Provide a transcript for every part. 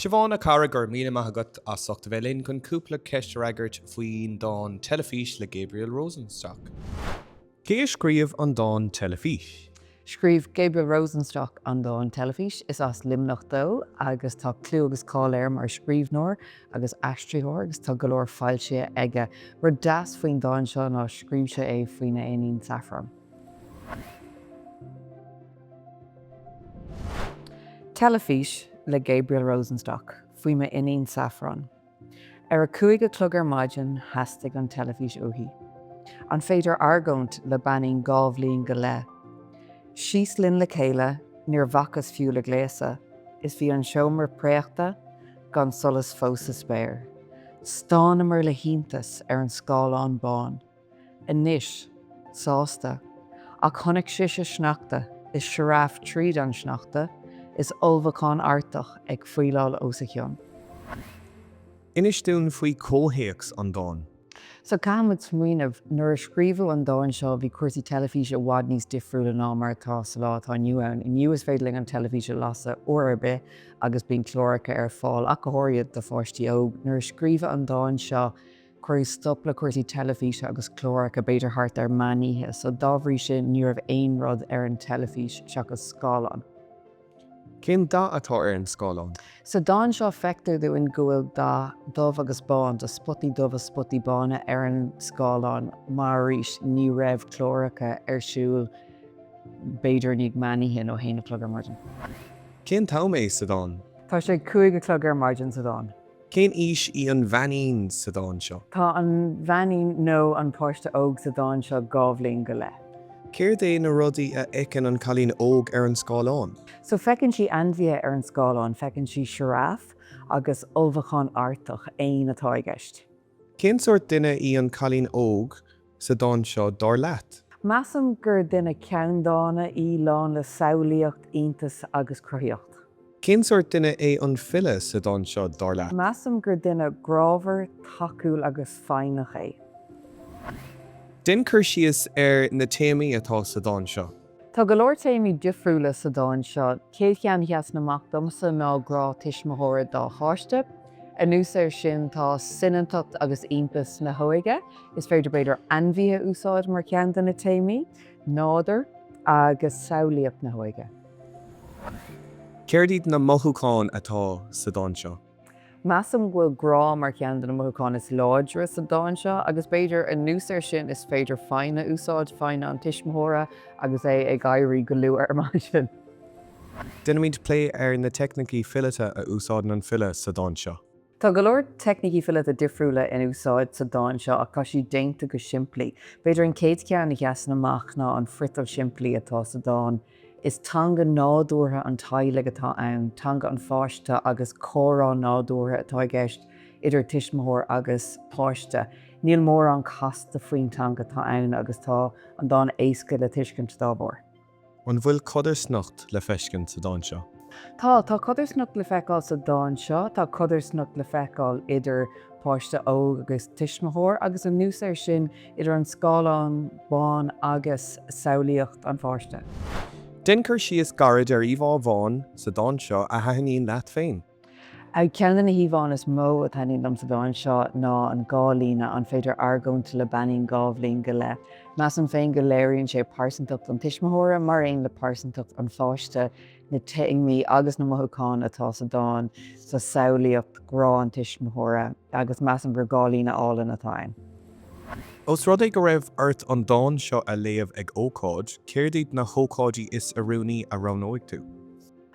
Siobhán, a chara, go raibh míle maith agat as ucht a bheith linn chun cúpla ceist a fhreagairt faoin dán Teilifís le Gabriel Rosenstock. Cé a scríobh an dán Teilifís? Scríobh Gabriel Rosenstock an dán Teilifís. Is as Luimneach dó agus tá clú agus cáil air mar scríbhneoir agus aistritheoir agus tá go leor foilsithe aige. Rud deas faoin dán seo ná scríobh sé é faoina iníon Saffron. Teilifís le Gabriel Rosenstock faoi m'iníon Saffron. Ar a 5 a chlog ar maidin theastaigh an teilifís uaithi. An féidir argóint le beainín 2 bhliain go leith? Síos linn le chéile, níor bhacas fiú le gléasadh, is bhí an seomra préachta, gan solas fós sa spéir. Stánamar le hiontas ar an scáileán bán. Anois, sásta. Ach chonaic sise sneachta, is sioráf tríd an sneachta, is ullmhúchán Artach ag faoileáil os a chionn. Inis dúinn faoi chomhthéacs an dáin. So, caithfimid smaoineamh, nuair a scríobhadh an dán seo bhí cúrsaí teilifíse i bhfad níos difriúla ná mar atá sa lá atá inniu ann. Inniu is féidir linn an teilifís a lasadh uair ar bith agus bíonn cláracha ar fáil, ach go háirithe do pháistí óg. Nuair a scríobhadh an dán seo, Cuireadh stop le cúrsaí teilifíse agus cláracha b'fhéidir thart ar meán oíche so dá bhrí sin ní raibh aon rud ar an teilifís seachas scáileán. Cén dath atá ar an scáileán? Sa dán seo feictear dúinn go bhfuil dath dubh agus bán, tá spotaí dubha spotaí bána ar an scáileán mar arís ní raibh cláracha ar siúl b'fhéidir i ndiaidh meán oíche nó haon a chlog ar maidin. Cén t-am é sa dán? Tá sé 5 a chlog ar maidin sa dán. Cén aois í an bheainín sa dán seo? Tá an bheainín nó an páiste óg sa dán seo 2 bhliain go leith. Céard é na rudaí a fheiceann an cailín óg ar an scáileán? So feiceann sí ainmhithe ar an scáileán, feiceann sí sioráf agus ullmhúchán Artach, éan atá i gceist. Cén sórt duine í an cailín óg sa dán seo dar leat? Measaim gur duine ceanndána í, lán le samhlaíocht, iontas agus cruthaíocht. Cén sórt duine é an file sa dán seo dar leat? Measaim gur duine grámhar, tacúil agus foighneach é. Déan cur síos ar na téamaí atá sa dán seo. Tá go leor téamaí difriúla sa dán seo. Chéad cheann a sheasann amach domsa ná grá tuismitheora dá pháiste. Anuas air sin tá soineantacht agus iontas na hóige. Is féidir b'fhéidir ainmhithe a úsáid mar cheann de na téamaí, nádúr agus samhlaíocht na hóige. Céard iad na mothúcháin atá sa dán seo? Measaim go bhfuil grá mar cheann de na mothúcháin is láidre sa dán seo agus b'fhéidir anuas air sin is féidir foighne a úsáid, foighne an tuismitheora agus é ag éirí go luath ar maidin. Déanfaimid plé ar na teicnící fileata a úsáideann an file sa dán seo. Tá go leor teicnící fileata difriúla in úsáid sa dán seo ach tá siad déanta go simplí. B'fhéidir an chéad cheann a sheasann amach ná an friotal simplí atá sa dán. Is teanga nádúrtha an teaghlaigh atá ann, teanga an pháiste agus comhrá nádúrtha atá i gceist idir tuismitheoir agus páiste. Níl mórán casta faoin teanga atá ann agus tá an dán éasca le tuiscint dá bharr. An bhfuil codarsnacht le feiscint sa dán seo? Tá, tá codarsnacht le feiceáil sa dán seo. Tá codarsnacht le feiceáil idir páiste óg agus tuismitheoir agus anuas air sin idir an scáileán bán agus samhlaíocht an pháiste. Déan cur síos gairid ar íomhá amháin sa dán seo a thaitníonn leat féin. Ceann de na híomhánna is mó a thaitníonn liom sa dán seo ná an dá líne, 'An féidir argóint le beainín 2 bhliain go leith? Measaim féin go léiríonn sé pearsantacht an tuismitheora mar aon le pearsantacht an pháiste, na téamaí agus na mothúcháin atá sa dán, sa samhlaíocht, grá an tuismitheora agus measaim gur 2 líne álainn atá ann. Ós rud é go raibh ort an dán seo a léamh ag ócáid, céard iad na hócáidí is oiriúnaí a roghnóidh tú?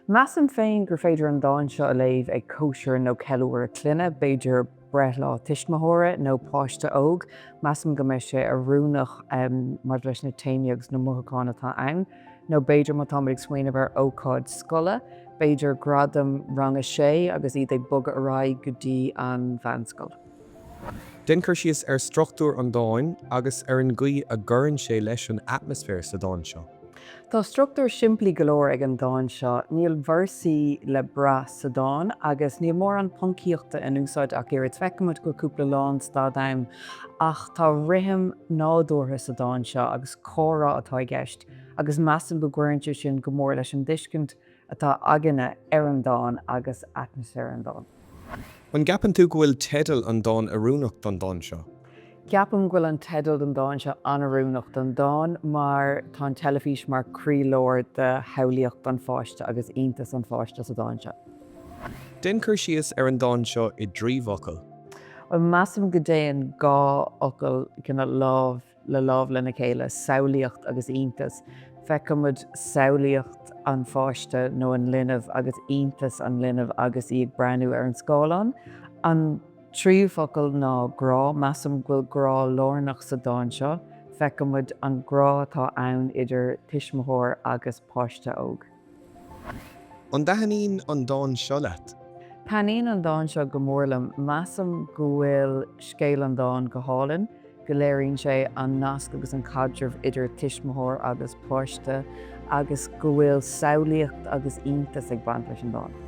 Measaim féin gur féidir an dán seo a léamh ag cóisir nó ceiliúradh clainne, b'fhéidir breithlá tuismitheora nó páiste óg. Measaim go mbeidh sé oiriúnach maidir leis na téamaí agus na mothúcháin atá ann. Nó b'fhéidir má táimid ag smaoineamh ar ócáid scoile, b'fhéidir gradam rang a sé agus iad ag bogadh ar aghaidh go dtí an mheánscoil. Déan cur síos ar struchtúr an dáin agus ar an gcaoi a gcuireann sé leis an atmaisféar sa dán seo. Tá struchtúr simplí go leor ag an dán seo. Níl véarsaí le brath sa dán agus níl mórán poncaíochta in úsáid ach oiread. Feicimid go bhfuil cúpla lánstad ann ach tá rithim nádúrtha sa dán seo agus comhrá atá i gceist agus measaim go gcuireann sé sin go mór leis an dtuiscint. atá againne ar an dán agus atmaisféar an dáin. An gceapann tú go bhfuil teideal an dáin oiriúnach don dán seo? Ceapaim go bhfuil an teideal don dán seo an-oiriúnach don dán mar tá an teilifís mar croílár de shamhlaíocht an pháiste agus iontas an pháiste sa dán seo. Déan cur síos ar an dán seo i dtrí bhfocal. Bhuel, measaim go dtéann dhá fhocal cineál lámh le lámh lena chéile, samhlaíocht agus iontas. Feicimid samhlaíocht an pháiste nó an linbh agus iontas an linbh agus í ag breathnú ar an scáileán. An tríú focal ná grá. Measaim go bhfuil grá lárnach sa dán seo. Feicimid an grá atá ann idir tuismitheoir agus páiste óg. An dtaitníonn an dán seo leat? Taitníonn an dán seo go mór liom. Measaim go bhfuil scéal an dáin go hálainn, go léiríonn sé an nasc agus an caidreamh idir tuismitheoir agus páiste agus go bhfuil samhlaíocht agus iontas ag baint leis an dán.